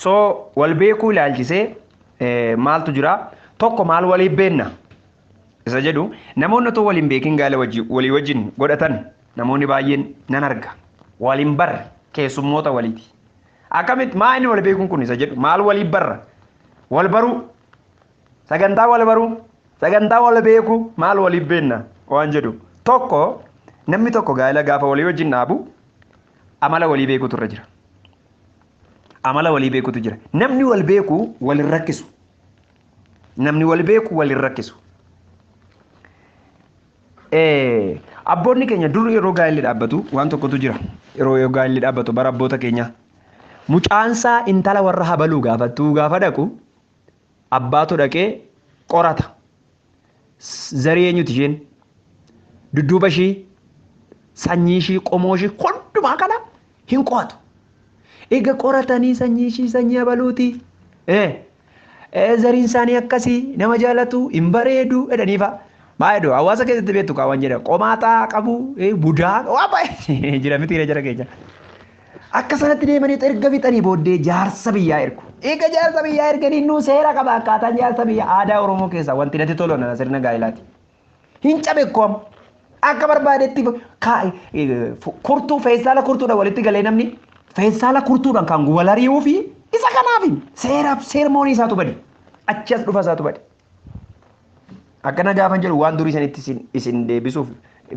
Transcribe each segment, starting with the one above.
So wal beekuu ilaalchisee maaltu jira? Tokko maal waliif beenna? Isa jedhu namoonni otoo waliin beekin gaala walii wajjin godhatan namoonni baay'een nan arga. Waliin barre keessummoota waliiti. Akkamitti maa inni wal beekuun kun isa jedhu maal waliif barra? Wal baruu, sagantaa wal baruu, sagantaa wal beekuu maal waliif beenna waan jedhu. Tokko namni tokko gaa'ela gaafa walii wajjin dhaabu amala walii beekuutu irra jira. Amala walii beekuutu jira. Namni wal beeku wal hin rakkisu. Namni wal beeku wal hin rakkisu. Abboonni keenya dur yeroo gaa'elli dhaabbatu waan tokkotu jira. Yeroo gaa'elli dhaabbatu bara abboota keenyaa. Mucaansaa intala warra habaluu gaafattuu gaafa dhaqu abbaatu dhaqee qorata. Zarii eenyuti isheen? Dudduuba ishii, sanyii ishii, qomoo ishii hundumaa kana hin qo'atu. Egaa qoratanii sanyii ishii sanyii habaluuti. Zariin isaanii akkasii nama jaalatu hin bareedu jedhanii fa'a. Maa jedhu hawaasa keessatti beektu kaawwan jedha qomaaxaa qabu budaa waan baay'ee jira miti jara keenya. Akka sanatti deemanii erga fixanii booddee jaarsa biyyaa ergu. Egaa jaarsa biyyaa erganii nuu seera qaba akkaataan jaarsa biyyaa aadaa Oromoo keessaa wanti natti tolu na sirna gaa'ilaati. Hin cabe koom akka barbaadetti kurtuu feestaala kurtuudhaan walitti galee namni feestaala kurtuudhaan kan wal ari'uu fi isa kanaaf seeraaf seermoonii isaatu bade. Achi as dhufa isaatu bade. Akkana gaafan jedhu waan durii sanitti isin deebisuuf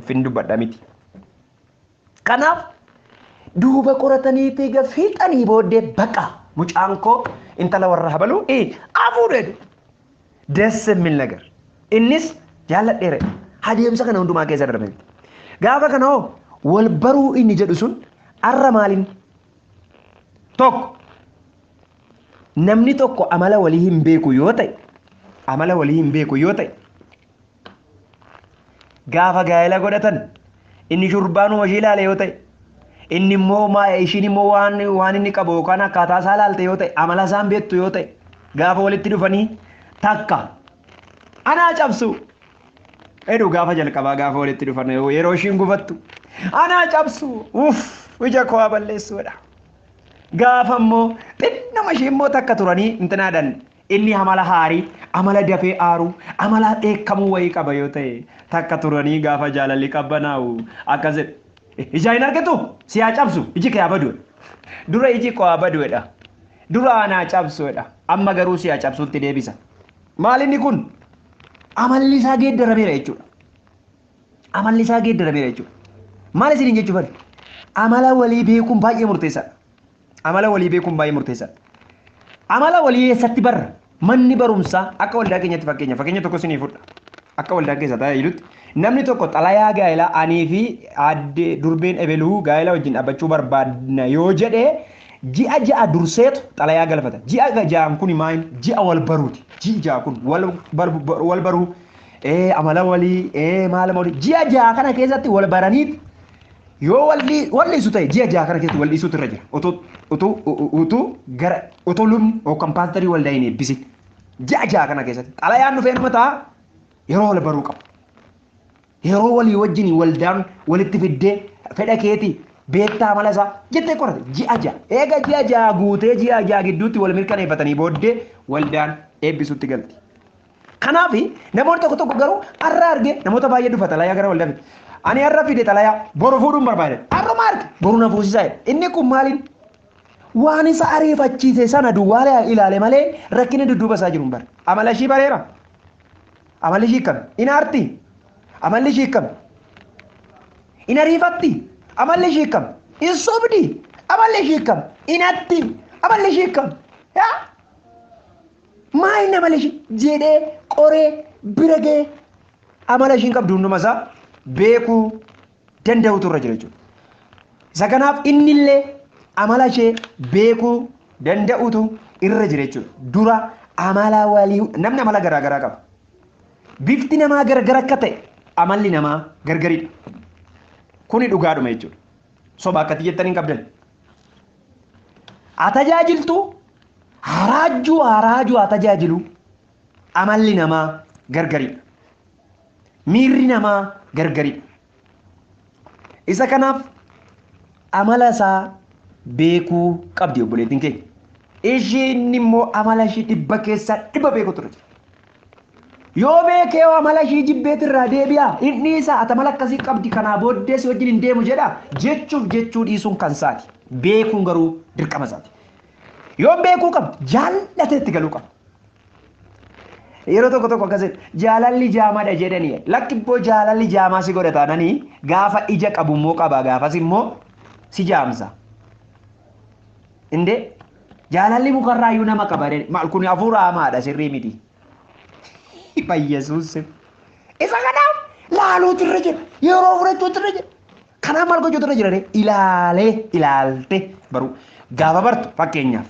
fin dubbadha miti. Kanaaf duuba qoratanii eega fixanii booddee baqa mucaan koo intala warra habaluu afuudhu jedhu. ደስ የሚል ነገር innis jaalladheera adeemsa kana hundumaa keessa darbe. Gaafa kana hoo wal baruu inni jedhu sun arra maaliin? Tokko namni tokko amala walii hin beeku yoo ta'e, amala walii hin beeku yoo ta'e, gaafa gaa'ela godhatan inni shurbaanuma ishii ilaale yoo ta'e, inni immoo ishiin immoo waan inni qabu yookaan akkaataa isaa ilaalte yoo ta'e, amala isaan beektu yoo ta'e, gaafa walitti dhufanii takka anaa cabsu jedhu gaafa jalqabaa gaafa walitti dhufan yeroo ishiin gufattu anaa cabsu uff ija koo balleessuudha. Gaafa immoo xinnuma ishii immoo takka turanii intinaadhaan inni amala haarii, amala dafee aaruu, amala dheekkamuu wayii qaba yoo ta'e, takka turanii gaafa jaalalli qabbanaa'u akkas jedhu. Ija hin argitu si haa cabsu iji kee haa badu. Dura iji koo haa baduudha. Dura anaa cabsuudha. Amma garuu si haa cabsuutti deebisa. Maal inni kun? Amalli isaa geeddarameera jechuudha. Amalli isaa geeddarameera jechuudha. Maal isiniin jechuu fedhe? Amala walii beekuun baay'ee murteessaadha. Amala walii beekuun baay'ee murteessaadha. Amala walii eessatti barra? Manni barumsaa akka waldaa keenyatti fakkeenya tokko isinii fudha. Akka waldaa keessa taa'ee jirutti namni tokko xalayaa gaa'elaa anii fi aadde durbeen ebeluu gaa'ela wajjin dhaabbachuu barbaadna yoo jedhee ji'a ja'a durseetu xalayaa galfata. Ji'a ja'aan kun maal? Ji'a wal baruuti. Ji'i ja'a kun wal baruu, amala walii, maal walii ji'a ja'a kana keessatti wal baraniit yoo wal dhiisu ta'e ji'a ja'a kana keessatti wal dhiisuutu irra jira. Utuu gara utuu lubni yookaan paasterii waldaa hin eebbisin. Ji'a ja'a kana keessatti xalayaan dhufee nama ta'a yeroo wal baruu qabu. Yeroo walii wajjin waldaan walitti fiddee fedha keetii beektaa amala isaa jettee qorate ji'a ja'a. Eega ji'a ja'a guutee ji'a ja'a gidduutti wal mirkaneeffatanii booddee waldaan eebbisuutti galti. Kanaaf namoonni tokko tokko garuu har'a argee namoota baay'ee dhufa xalayaa gara waldaa fide. Ani har'a fide xalayaa boru fuudhuun barbaade. Har'uma arge boru na fuusisaa jedhe. Inni kun maaliin? Waan isa ariifachiise sana duwwaa ilaale malee rakkina dudduuba isaa jiru hin bare. Amala ishii bareera. Amalli ishii akkami? In aarti? Amalli ishii akkami? In ariifatti? Amalli ishii akkami? In sobdi? Amalli ishii akkami? In hatti? Amalli ishii akkami? Yaa? Maa inni amala ishii jedhee qoree bira ga'ee amala ishiin qabdu hunduma isaa beekuu danda'utu irra jira jechuudha. Isa kanaaf innillee amala ishee beekuu danda'utu irra jira jechuudha. Dura amala walii namni amala garaa garaa qaba. Bifti namaa gargar akka ta'e amalli namaa gargaridha. Kuni dhugaadhuma jechuudha. Soba akkatti jettanii hin qabdan. Haa tajaajiltu haraajuu haraajuu haa tajaajilu amalli namaa gargaridha. Miirri namaa gargaridha. Isa kanaaf amala isaa beekuu qabdi obboleettiin keenya. Ishiin immoo amala ishii 100% beeku ture. Yoo beekee amala ishii jibbeetirraa deebi'a. Inni isaa ati amala akkasii qabdi kanaa booddee si wajjin hin deemu jedha. Jechuuf jechuu dhiisuun kan isaati. Beekuun garuu dirqama isaati. Yoo beekuu qabdi jaallatee itti galuu qaba. Yeroo tokko tokko akkas jaalalli jaamaadha jedhanii lakki ibboo jaalalli jaamaa si godha taananii gaafa ija qabu immoo qaba gaafas immoo si jaamsa. Indee jaalalli mukarraayyuu nama qaba maal kun hafuura hamaadha sirrii miti. Yesuus isa kanaaf laaluutu irra jira yeroo fudhachuutu irra jira. Kanaaf maal gochuutu irra jira ilaalee ilaalte baruu gaafa bartu fakkeenyaaf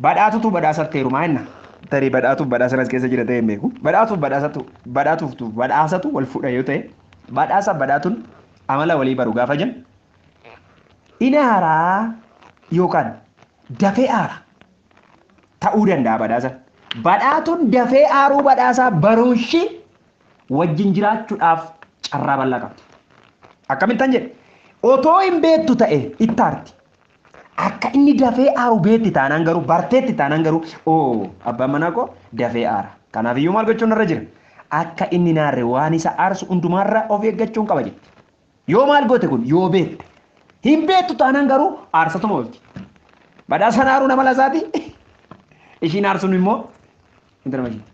badhaatutu badhaasatti heerumaa jenna. Tarii badhaatuuf badhaasa as keessa jira ta'e hin beeku. Badhaatuuf badhaasatu badhaatuuf badhaasatu wal fuudha yoo ta'e badhaasa badhaatuun amala walii baru gaafa jennu inni haaraa yookaan dafee aara ta'uu danda'a badhaasa. Badhaatuun dafee aaruu badhaasaa baruun ishii wajjin jiraachuudhaaf carraa bal'aa qabdi. Akkamittan jedhe otoo hin beektu ta'e itti aarti. Akka inni dafee aaru beetti taanaan garuu barteetti taanaan garuu oo abbaan manaa koo dafee aara. Kanaaf iyyuu maal gochuun irra jira? Akka inni naarre waan isa aarsu hundumaarra of eeggachuun qaba jetti. Yoo maal goote kun yoo beekte. Hin beektu taanaan garuu aarsatuma oolti. Badhaasaan aaruun amala isaati. Ishiin aarsuun immoo intala ishiiti.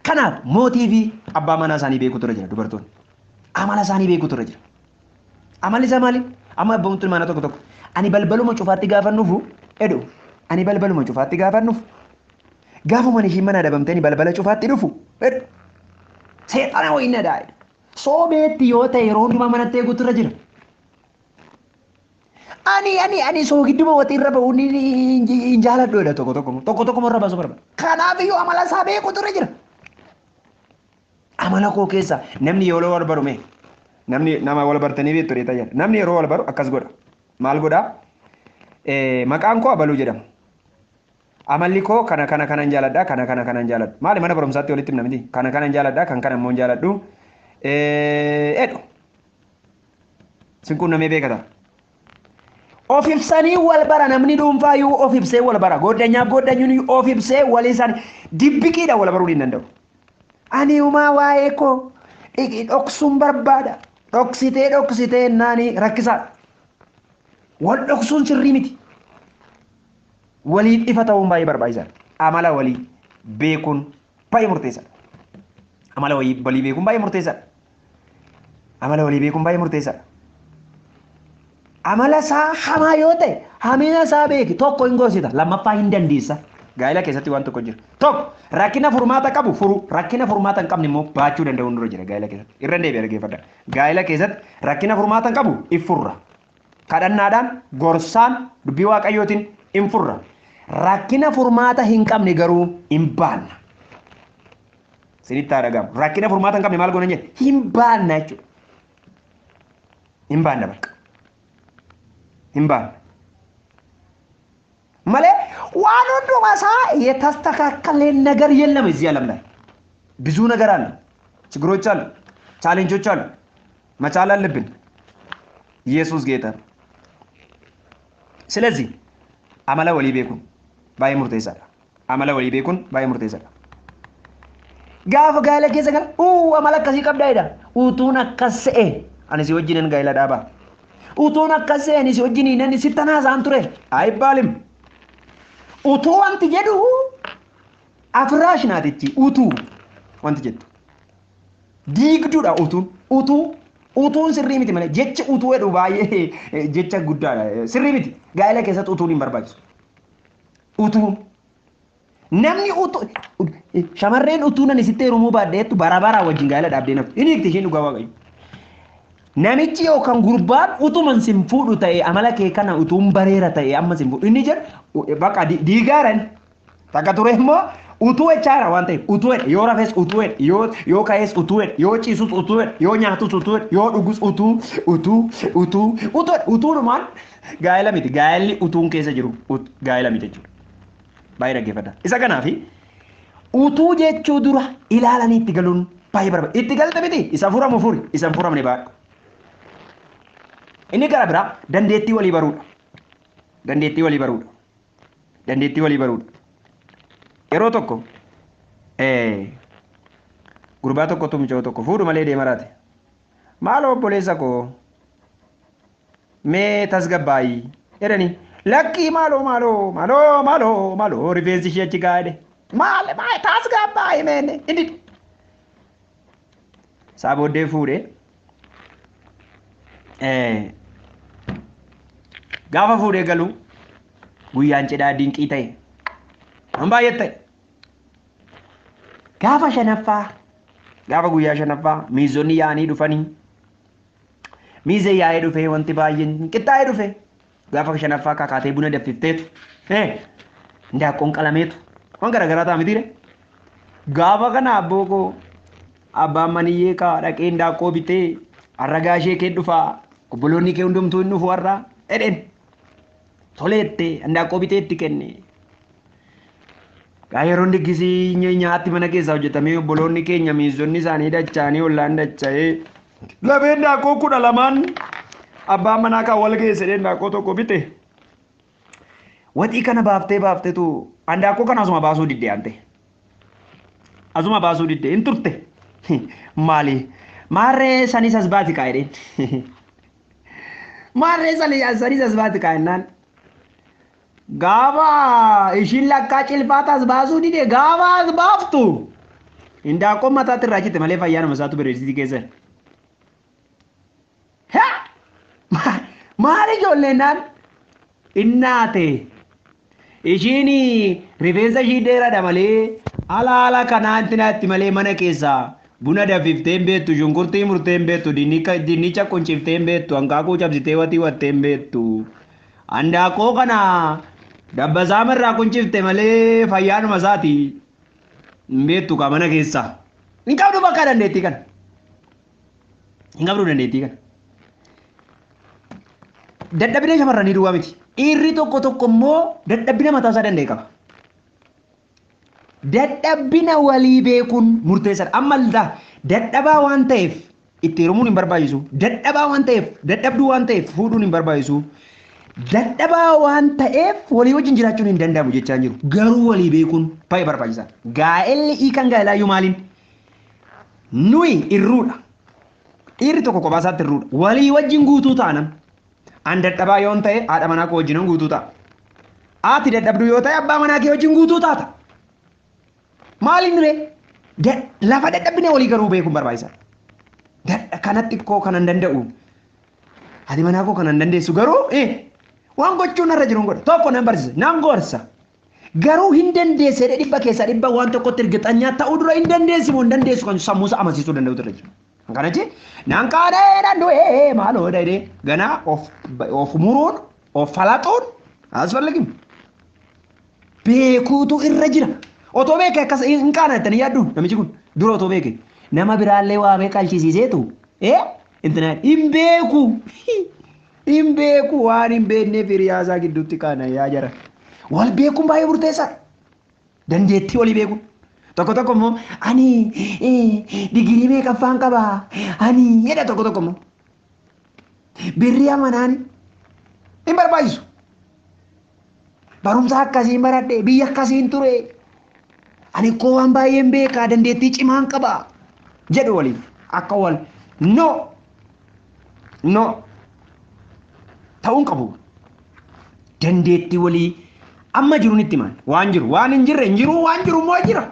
Kanaaf mootii fi abbaa manaa isaanii beekuutu irra jira dubartoonni. Amala isaanii beekuutu irra jira. Amalli isaa maali? Amma abbootiin manaa tokko tokko ani balbaluma cufaatti gaafa nufu edhu ani balbaluma cufaatti gaafa nufu gaafuma ishiin mana adabamtee ani balbala cufaatti dhufu edhu seexana wayii na daa'e. Soobeetti yoo ta'e yeroo hundumaa manatti eeguutu irra jira. Ani ani ani soogidduma waxii irra ba'uu hin jaaladhu jedha tokko tokko tokko tokko irra baasuu barbaada. Kanaaf iyyuu amala isaa beekuutu irra jira. Amala koo keessa namni yeroo wal baru mee namni nama wal bartanii beektu reeta jedha. Namni yeroo wal baru akkas godha. Maal godhaa? Maqaan koo Abaluu jedhama. Amalli koo kana kana kanan jaaladha kana kana kanan jaaladhu. Maali mana barumsaatti walitti himna miti? Kana kanan jaaladha kan kana immoo hin jaaladhu. Edhu. Sin quunnamee beekata. Of ibsanii wal bara namni dhuunfaayyuu of ibsee wal bara. Goddanyaaf goddanyuun of ibsee walii isaanii dibbiqiidha wal baruu hin danda'u. Ani uumaa waa'ee koo dhoksuun barbaada. Dhoksitee dhoksitee naani rakkisaadha. Wal dhoksuun sirrii miti. Waliin ifa ta'uun baay'ee barbaachisaadha. Amala walii beekuun baay'ee murteessaadha. Amala walii beekuun baay'ee murteessaadha. Amala walii beekuun baay'ee murteessaadha. Amala isaa hamaa yoo ta'e hamina isaa beeki tokko hin gorsita lammaffaa hin dandeessa. Gaa'ela keessatti waan tokko jira. Tokko rakkina furmaata qabu furu rakkina furmaata hin qabne immoo baachuu danda'uun dura jira gaa'ela keessatti. Irra deebi'ee dhaggeeffadha. Gaa'ela keessatti rakkina furmaata hin qabu if furra. Kadhannaadhaan gorsaan dubbii waaqayyootiin hin furra. Rakkina furmaata hin qabne garuu hin baanna. Sinitti haa dhagahamu. Rakkina furmaata hin qabne maal goona jedhe hin baanna jechuudha. Hin baanna bakka. Hin baanna. Malee waan hundumaa isaa የተስተካከለ ነገር የለም እዚህ ዓለም ላይ ብዙ ነገር አለ፣ ችግሮች አሉ፣ challenge ኦች አሉ። መቻል አለብን። ኢየሱስ ጌታ ነው። ስለዚህ amala walii beekuun baay'ee murteessaadha. Amala walii beekuun baay'ee murteessaadha. Gaafa gaa'ela keessa gala uu amala akkasii qabdaa jedha. Utuun akkas se'e ani si wajjinin gaa'ela dhaabaa. Utuun akkas se'e ani si wajjinin ani sitti haasa'an ture. አይባልም. Utuu wanti jedhu afraash naatichi utuu wanti jettu. Diigduudha utuun utuu utuun sirrii miti malee jechi utuu jedhu baay'ee jecha guddaadha sirrii miti gaa'ela keessatti utuun hin barbaachisu. Utuun namni utuu shamarreen utuu nan isitti heerumuu baadheettu bara bara wajjin gaa'ela dhaabdee naftu inni hiikti isheen dhugaa waaqayyo. Namichi yookaan gurbaan utuman sin fuudhu ta'e amala kee kana utuun bareera ta'e amma sin fuudhu inni jedhu bakka diigaaran takka ture immoo utuu jechaadha waan ta'eef utuu jedhe yoo rafes utuu jedhe yoo yoo ka'es utuu jedhe yoo ciisus utuu jedhe yoo nyaatus utuu jedhe yoo dhugus utuu utuu utuu utuu jedhe utuunumaan gaa'ela miti gaa'elli utuun keessa jiru gaa'ela miti jechuudha. Baay'ee dhaggeeffadha. Isa kanaafi utuu jechuu dura ilaalanii itti galuun baay'ee barbaada. Itti galte miti isa furamu furi isa hin furamne baadhu. Inni gara biraa dandeettii walii baruudha. Dandeettii walii baruudha. Dandeettii walii baruudha. Yeroo tokko gurbaa tokkotu mucaa tokko fuudhu malee deema raate. Maaloo obboleessa koo mee tasgabbaayii jedhanii lakkii maaloo maaloo maaloo maaloo maaloo rifeensi ishee achi gaa'edhe. Maal maal tasgabbaayii meenne inni. Isaa booddee fuudhee gaafa fuudhee galu guyyaan cidhaa dinqii ta'e waan baay'ee ta'e. Gaafa shanaffaa gaafa guyyaa shanaffaa miizonni yaa'anii dhufanii miizee yaa'ee dhufee wanti baay'een qixxaa'ee dhufe gaafa shanaffaa kakaatee buna danfifteetu indaaqqoon qalameetu waan garaagaraa ta'a mitiire. Gaafa kana abboo koo abbaan maniyyee kaa dhaqee indaaqqoo bitee har'a gaashee kee dhufaa obboloonni kee hundumtuu hin dhufu har'a jedheen toleette indaaqqoo bitee itti kenne. Gaa yeroon diggisii nyaatti mana keessaa hojjetamee obboloonni keenya miizonni isaanii dacha'anii ollaan dacha'ee lameen indaaqqoo 12 abbaan manaa kan wal geesse indaaqqoo tokko bite. Waxii kana baaftee baafteetu indaaqqoo kana asuma baasuu didde aante. Asuma baasuu didde hin turte. Maali? Maarree sanis as baati kaa jedheen. Maarree sanis as baati kaa jennaan. Gaafa ishiin lakkaa cilfaata as baasuu dide gaafa as baaftu indaaqqoon mataatti irraa citte malee fayyaa nama isaatu bareedsitii keessa. Maali ijoolleen naan innaate ishiin rifeensa ishii dheeraadha malee ala ala kanaan itti malee mana keessaa buna danfiftee hin beektu, shunkurtii murtee hin beektu, dinnicha qunciftee hin beektu, hanqaaquu cabsitee watii wattee hin beektu. Handaaqqoo kana dabbasaama irraa quncifte malee fayyaanuma isaati hin beektu kaa mana keessaa. Hin qabdu bakka dandeettii kana. Hin qabdu dandeettii kana. Dadhabina shamarranii duwwaa miti. Dhiirri tokko tokko immoo dadhabina mataa isaa danda'e qaba. Dadhabina walii beekuun murteessaadha. Amma ilaa dadhabaa waan ta'eef itti heerumuun hin barbaachisu. Dadhabaa waan ta'eef dadhabduu waan ta'eef fuudhuun hin barbaachisu. Dadhabaa waan ta'eef walii wajjin jiraachuun hin danda'amu jechaa hin jiru. Garuu walii beekuun baay'ee barbaachisaadha. Gaa'elli hiikan gaa'elaayyuu maaliin? Nuyi irruudha. Dhiirri tokko kophaa isaatti irruudha. Walii wajjin guutuu taanam. An dadhabaa yoon ta'e haadha manaa koo wajjinan guutuu ta'a. Ati dadhabduu yoo ta'e abbaa manaa kee wajjin guutuu taata. Maaliin ree? Lafa dadhabina walii garuu beekuun barbaachisaadha. Kanatti koo kanan danda'u. Haati manaa koo kanan dandeessu garuu waan gochuun narra jiru godha. Tokko nan barsiisa, nan gorsa. Garuu hin dandeesse jedhee dhibba keessaa dhibba waan tokkotti ergixanyaa ta'uu dura hin dandeessi moo hin dandeessu kan sammuu isaa amansiisuu danda'utu irra jira. Kana jechuun nan kaanee nan du'ee maaloo jedhee ganaa of muruun of falaxuun asfalagim. Beekuutu irra jira. Otoo beeke akkas hin kaana jettanii yaaddu namichi kun dura otoo beeke nama biraallee waamee qalchisiiseetu intina hin beeku hin beeku waan hin beekneef hiriyaa isaa gidduutti kaana yaa jara. Wal beekuun baay'ee murteessaadha. Dandeettii walii beekuun. Tokko tokko immoo ani digirii meeqaffaan qaba ani jedha tokko tokko immoo birrii amanaani hin barbaachisu. Barumsa akkasiin baradhe biyya akkasiin ture ani koo waan baay'een beekaa dandeettii cimaan qaba jedhu waliif akka wal no no ta'uun qabu. Dandeettii walii amma jiruun itti himan waan jiru waan hin jirre hin jiru waan jiru immoo jira.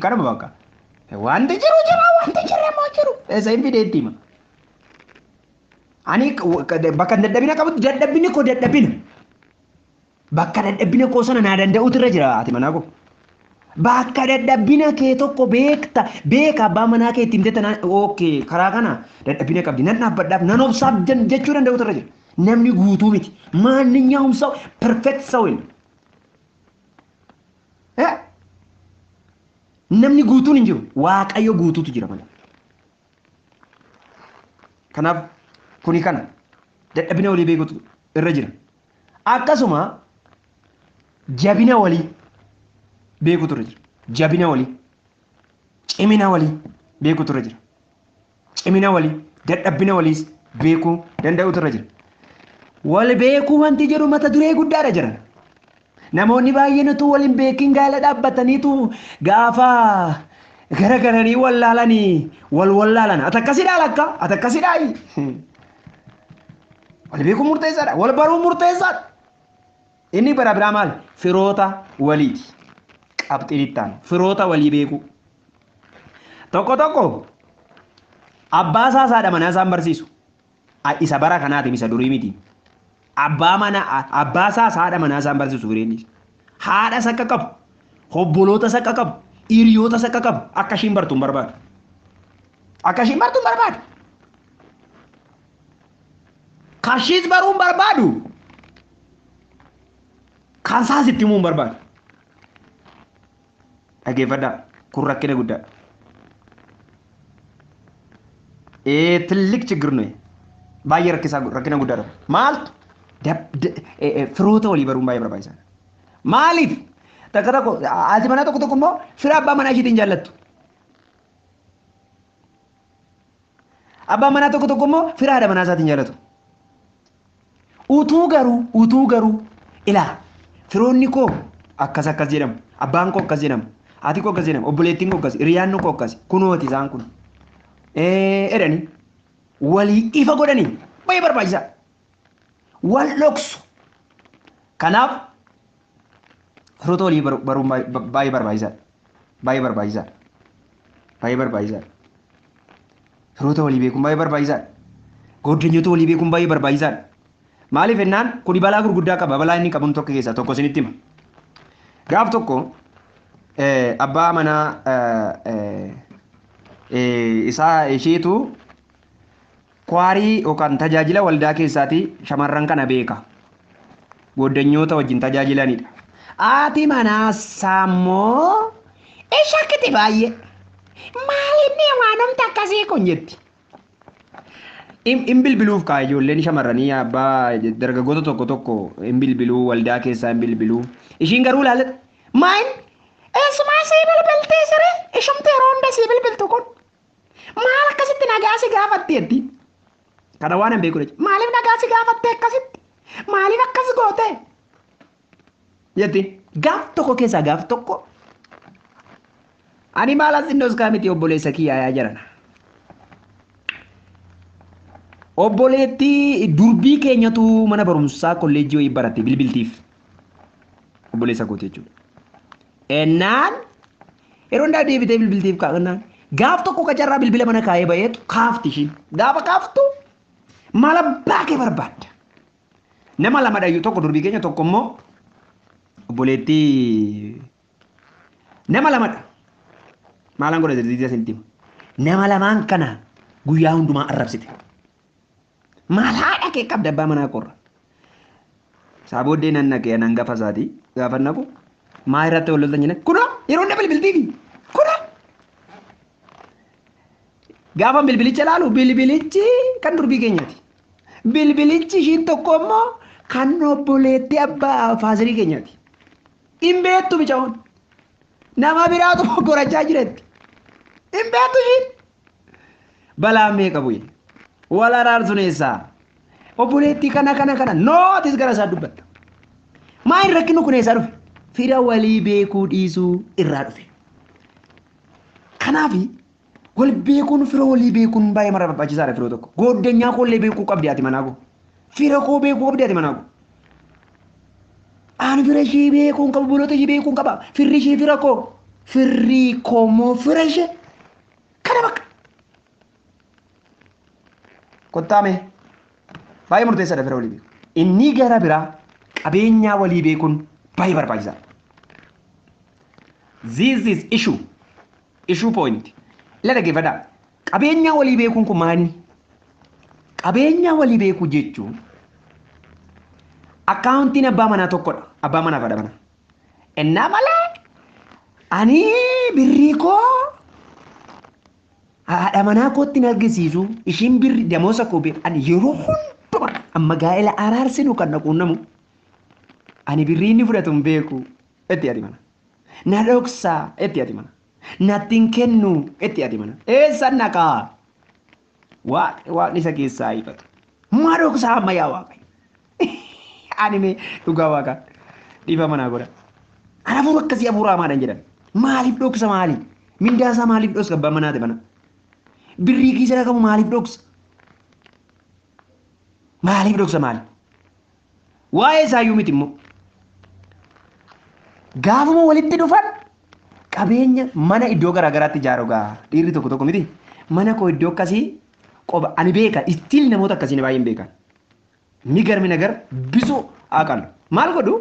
Kanuma bakka wanti jiru jira wanti jirre immoo jiru eessa hin fidee itti hima. Ani bakka dadhabina qabutti dadhabinni koo dadhabina. Bakka dadhabina koo sana naa danda'utu irra jira ati manaa koo. Bakka dadhabina kee tokko beekta beeka abbaa manaa kee ittiin himte tanaan ookee karaa kana dadhabina qabdi nan dhaabbadhaaf nan obsaaf jechuu danda'utu irra jira. Namni guutuu miti. ማንኛውም ሰው perfect ሰው የለም። Namni guutuun hin jiru. Waaqayyo guutuutu jira malee. Kanaaf kuni kana dadhabina walii beekutu irra jira. Akkasuma jabina walii beekutu irra jira. Jabina walii, cimina walii beekutu irra jira. Cimina walii, dadhabina waliis beekuu danda'utu irra jira. Wal beekuu wanti jedhu mata duree guddaadha jiran. Namoonni baay'een utuu wal hin beekin gaala dhaabbataniitu gaafa garagaranii wallaalanii wal wallaalan. Ati akkasidhaa lakka? Ati akkasidhaayi? Wal beekuun murteessaadha. Wal baruun murteessaadha. Inni bara biraa maal? Firoota waliiti. Qabxiin itti aanu. Firoota walii beekuu. Tokko tokko abbaa isaa haadha manaa isaan barsiisu. Isa bara kanaati isa durii miti. Abbaa mana abbaa isaa haadha manaa isaan barsiisu fireennis. Haadhas akka qabu, obbolootas akka qabu, hiriyootas akka qabu akka ishiin bartu hin barbaadu. Akka ishiin bartu hin barbaadu. Kashiis baruu hin barbaadu. Kan isaas itti himuu hin barbaadu. Dhaggeeffadhaa kun rakkina guddaadha. ትልቅ ችግር ነው። Baay'ee rakkisaa rakkina guddaadha. Maaltu firoota walii baruun baay'ee barbaachisaadha. Maaliif takka tokko haati manaa tokko tokko immoo fira abbaa manaa ishiitiin jaallattu. Abbaan manaa tokko tokko immoo fira haadha manaa isaatiin jaallatu. Utuu garuu ilaa firoonni koo akkas akkas jedhamu, abbaan koo akkas jedhamu, haati koo akkas jedhamu, obboleettiin koo akkas, hiriyaan koo akkas, kunooti isaan kun. Jedhanii walii ifa godhanii baay'ee barbaachisaa. Wal dhoksu. Kanaaf firoota walii baruun baay'ee barbaachisaadha. Baay'ee barbaachisaadha. Baay'ee barbaachisaadha. Firoota walii beekuun baay'ee barbaachisaadha. Goddanyoota walii beekuun baay'ee barbaachisaadha. Maaliif jennaan kuni balaa gurguddaa qaba. Balaa inni qabuun tokko keessaa tokko isinitti hima. Gaaf tokko abbaa manaa isaa isheetu kwaarii yookaan tajaajila waldaa keessaati shamarran kana beeka. Goddanyoota wajjin tajaajilanidha. Haati manaa isaammoo shakkiti baay'ee. Maalinni waanumti akkasii kun jetti. In bilbiluuf kaa ijoolleen shamarranii abbaa dargaggoota tokko tokko in bilbiluu waldaa keessaa in bilbiluu. Ishiin garuu ilaalladha. Maal eessumaa sii bilbiltee siree ishumti yeroo hunda sii bilbiltu kun maal akkasitti nagaa si gaafatti jetti. Kana waan hin beeku jechuudha. Maaliif nagaa si gaafatte akkasitti? Maaliif akkas goote? Jetti gaaf tokko keessaa gaaf tokko ani maal as innos kaa miti obboleessa kiyyaa yaa jedhana. Obboleettii durbii keenyatu mana barumsaa kolleejjii wayii baratte bilbiltiif. Obboleessa kooti jechuudha. Ennaan yeroo hundaa deebitee bilbiltiif kaa'annaan gaaf tokko qacarraa bilbila mana kaa'ee ba'eetu kaafti ishiin. Gaafa kaaftu maal abbaa kee barbaadda? Nama lama dhayyu tokko durbii keenya tokko immoo obboleettii nama lamadha. Maalaan godha jedhee isinitti hima. Nama lamaan kana guyyaa hundumaa arrabsite. Maal haadha kee qabda abbaa manaa qorra. Isaa booddee nan naqee nan gafa isaatii gaafa naqu maa irratti wal loltan jennaan kunoo yeroo hunda bilbiltiifi kunoo. Gaafa bilbilicha ilaalu bilbilichi kan durbii keenyaati. Bilbilichi ishiin tokko immoo kan obboleettii abbaa faazirii keenyaati. Hin beektu bicaa'oon. Nama biraatu gorachaa jiretti. Hin beektu ishiin. Balaan meeqa bu'e? Wal araarsuun eessaa? Obboleettii kana kana kana nootis gara isaa dubbatta. Maal rakkinni kun eessaa dhufe? Fira walii beekuu dhiisuu irraa dhufe. Kanaaf wal beekuun fira walii beekuun baay'ee mara barbaachisaadha firoo tokko. Goddanyaa koollee beekuu qabdi ati manaa koo. Fira koo beekuu qabdi ati manaa koo. Ani fira ishee beekuun qaba, obboloota ishee beekuun qaba. Firri ishee fira koo. Firri koo immoo fira ishee. Kana bakka. Kottaame baay'ee murteessaadha fira walii beeku. Inni gara biraa qabeenyaa walii beekuun baay'ee barbaachisaadha. This is issue. Issue point. Ila dhaggeeffadhaa. Qabeenyaa walii beekuun kun maali? Qabeenyaa walii beekuu jechuun akkaawuntiin abbaa manaa tokkodha. Abbaa manaa fi haadha manaa. Innaa malee ani birrii koo haadha manaa kootti hin argisiisu. Ishiin birri damoosa koo beeku. Ani yeroo hundumaa amma gaa'ela araarsinu kan na quunnamu ani birrii inni fudhatu hin beeku itti ati mana. Na dhoksaa itti ati mana. Natti hin kennu itti ati mana. Eessan naqaa? Waaqni isa keessaa ifatu. Maa dhoksaa amma yaa Waaqayyo? Ani mee dhugaa Waaqaa. Dhiifama naa godha. An hafuura akkasii hafuura hamaadhaan jedhan. Maaliif dhoksa maali? Mindaa isaa maaliif dhoksa abbaan manaati mana? Birrii kiisa dhaqamu maaliif dhoksa? Maaliif dhoksa maali? Waa'ee isaayyuu miti immoo. Gaafuma walitti dhufan qabeenya mana iddoo garaa garaatti ijaaru gaa dhiirri tokko tokko miti. Mana koo iddoo akkasii qoba ani beeka istiil namoota akkasii baay'een beekan. Migarmi nagar bisu aqalu. Maal godhu?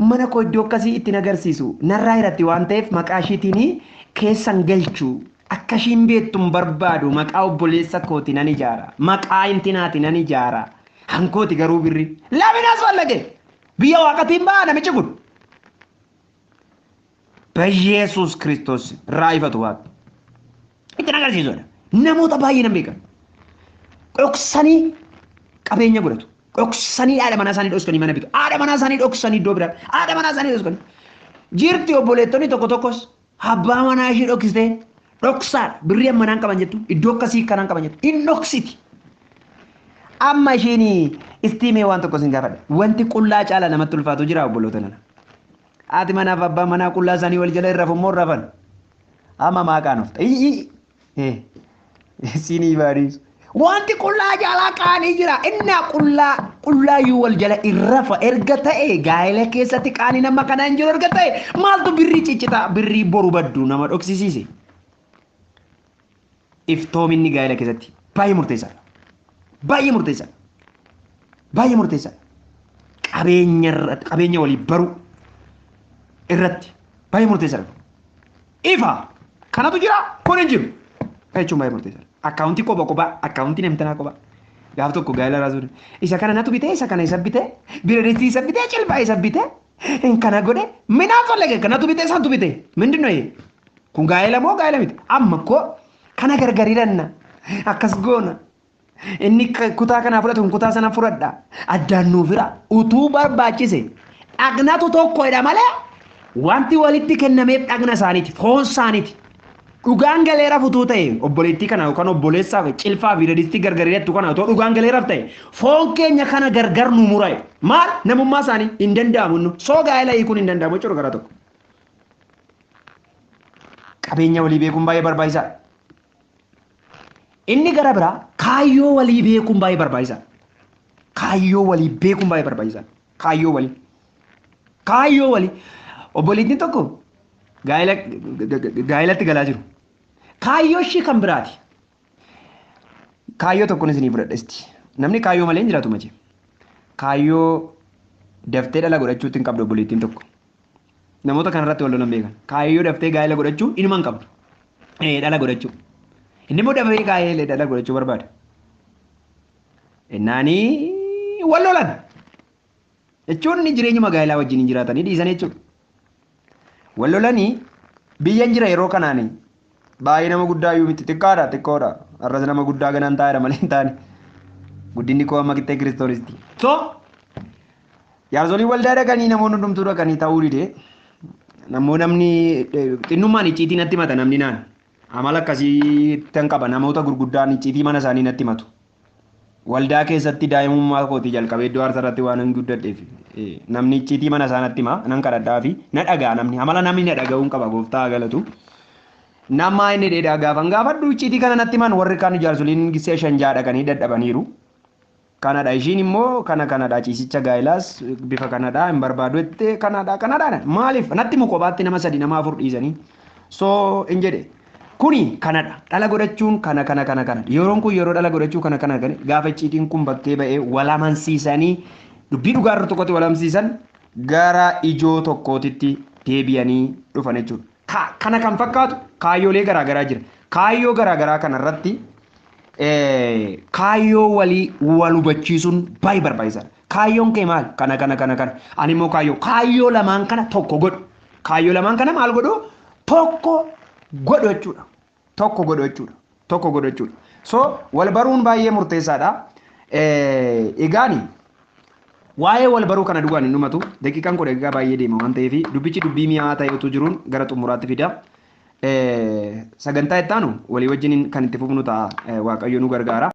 Mana koo iddoo akkasii ittiin agarsiisu narraa irratti waan ta'eef maqaa ishiitiin keessan galchu akka ishiin beektu hin barbaadu maqaa obboleessa kooti nan ijaara maqaa intinaati nan ijaara hankooti garuu birri laminaas wallage biyya waaqatiin ba'a namichi kun. Bayyeesuus Kiristoos irraa ifatu waaqa. Ittiin agarsiisudha. Namoota baay'ee nan beekan. Dhoksanii qabeenya godhatu. Dhoksanii haadha manaa isaanii dhoksanii mana bitu. Haadha manaa isaanii dhoksanii iddoo biraa. Haadha manaa isaanii dhoksanii. Jirti obboleettonni tokko tokkos abbaa manaa ishee dhoksitee dhoksaadha. Birrii amma naan qaban jettu iddoo akkasii kanaan qaban jettu. In dhoksiti. Amma isheen istiimee waan tokko sin gaafadha. Wanti qullaa caala namatti ulfaatu jira obboloota nana. Haati manaaf abbaan manaa qullaa isaanii wal jala hin rafu immoo hin rafan. Amma maa qaanofta. Sinii baadhiisu. Wanti qullaa caalaa qaanii jira. Inni qullaa qullaayyuu wal jala hin rafa erga ta'e gaa'ela keessatti qaanii nama kanaa hin jiru erga ta'e maaltu birrii ciccitaa birrii boru baddu nama dhoksisiise. Iftoominni gaa'ela keessatti baay'ee murteessaadha. Baay'ee murteessaadha. Baay'ee murteessaadha. Qabeenya irratti qabeenya walii baruu irratti baay'ee murteessaadha. Ifa kanatu jira kun hin jiru. Jechuun baay'ee murteessaadha. Akkaawuntii kopha kophaa akkaawuntii namtanaa kophaa. Gaaf tokko gaa'ela raasuun isa kana natu bitee isa kana isa bitee bireeditti isa bitee cilbaa isa bitee kana godhe minaan fallage kanatu bitee isaantu bitee mindin noye kun gaa'ela moo gaa'ela miti amma koo kana gargar hidhanna akkas goona inni kutaa kanaa fudhatu kun kutaa sana fudhadha addaan nuuf hira utuu barbaachise dhagnatu tokkodha malee wanti walitti kennameef dhagna isaaniiti foon isaaniiti. Dhugaan galeeraaf utuu ta'e obboleettii kana yookaan obboleessaaf cilfaa fi radistii gargar hidhattu kana otoo dhugaan galeeraaf ta'e foon keenya kana gargar nu mura. Maal namummaa isaanii hin danda'amu nu soo gaa'ela hiikuun hin danda'amu jechuudha gara tokko. Qabeenya walii beekuun baay'ee barbaachisaadha. Inni gara biraa kaayyoo walii beekuun baay'ee barbaachisaadha. Kaayyoo walii beekuun baay'ee barbaachisaadha. Kaayyoo walii. Kaayyoo walii. Obboleettiin tokko gaa'elatti galaa jiru. Kaayyoo ishii kan biraati. Kaayyoo tokkoon isinii fudhadha isti. Namni kaayyoo malee hin jiraatu mache. Kaayyoo daftee dhala godhachuutti hin qabdu obboleettiin tokko. Namoota kanarratti wal lolan beekan. Kaayyoo daftee gaa'ela godhachuu inuma hin qabdu. Dhala godhachuu. Inni immoo dafee gaa'ela dhala godhachuu barbaada. Innaanii wal lolan. Jechuun jireenyuma gaa'elaa wajjin hin jiraatanii dhiisan jechuudha. Wal lolanii biyyan jira yeroo kanaani baay'ee nama guddaa iyyuu miti xiqqaadha xiqqoodha. Har'as nama guddaa ganaan taa'eera malee hin taane. Guddinni koo amma qixxee kiristoonisti. So jaarsolii waldaa dhaqanii namoonni hundumtuu dhaqanii ta'uu dide. Namoo namni xinnummaan icciitii natti himata namni naan. Amala akkasii tan qaba namoota gurguddaan icciitii mana isaanii natti himatu. Waldaa keessatti daa'imummaa kootii jalqabee iddoo aarsaa irratti waan hin guddadheef namni icciitii mana isaa natti hima nan kadhadhaa fi na dhaga'a namni amala namni na dhaga'uun qaba gooftaa galatu. Nama inni dheedaa gaafan gaafadhu icciitii kana natti himan warri kaan jaarsoliin gisee shan ja'a dhaqanii dadhabaniiru. Kanadha ishiin immoo kana kanadha ciisicha gaa'ilaas bifa kanadha hin barbaadu jettee kanadha kanadha maaliif natti himu kophaatti nama sadi nama afur dhiisanii so hin jedhe kuni kanadha dhala godhachuun kana kana kana kana yeroon kun yeroo dhala godhachuu kana kana kana gaafa icciitiin kun bakkee ba'ee wal amansiisanii dubbii dhugaa irra tokkotti wal amansiisan gara ijoo tokkootitti deebi'anii dhufan jechuudha. Kana kan fakkaatu kaayyoolee garaa garaa jira. Kaayyoo garaa garaa kanarratti kaayyoo walii wal hubachiisuun baay'ee barbaachisaadha. Kaayyoon kee maal? Kana kana kana kana. Ani immoo kaayyoo kaayyoo lamaan kana tokko godhu. Kaayyoo lamaan kana maal godhu? Tokko godhu jechuudha. Tokko godhu jechuudha. Tokko godhu jechuudha. So wal baruun baay'ee murteessaadha. Egaani waa'ee wal baruu kana duwwaan hin dhumatu. Daqiiqaan koo daqiiqaa baay'ee deema waan ta'eef dubbichi dubbii mi'aa ta'e utuu jiruun gara xumuraatti fida. Sagantaa itti aanu walii wajjin kan itti fufnu ta'a. Waaqayyo nu gargaara.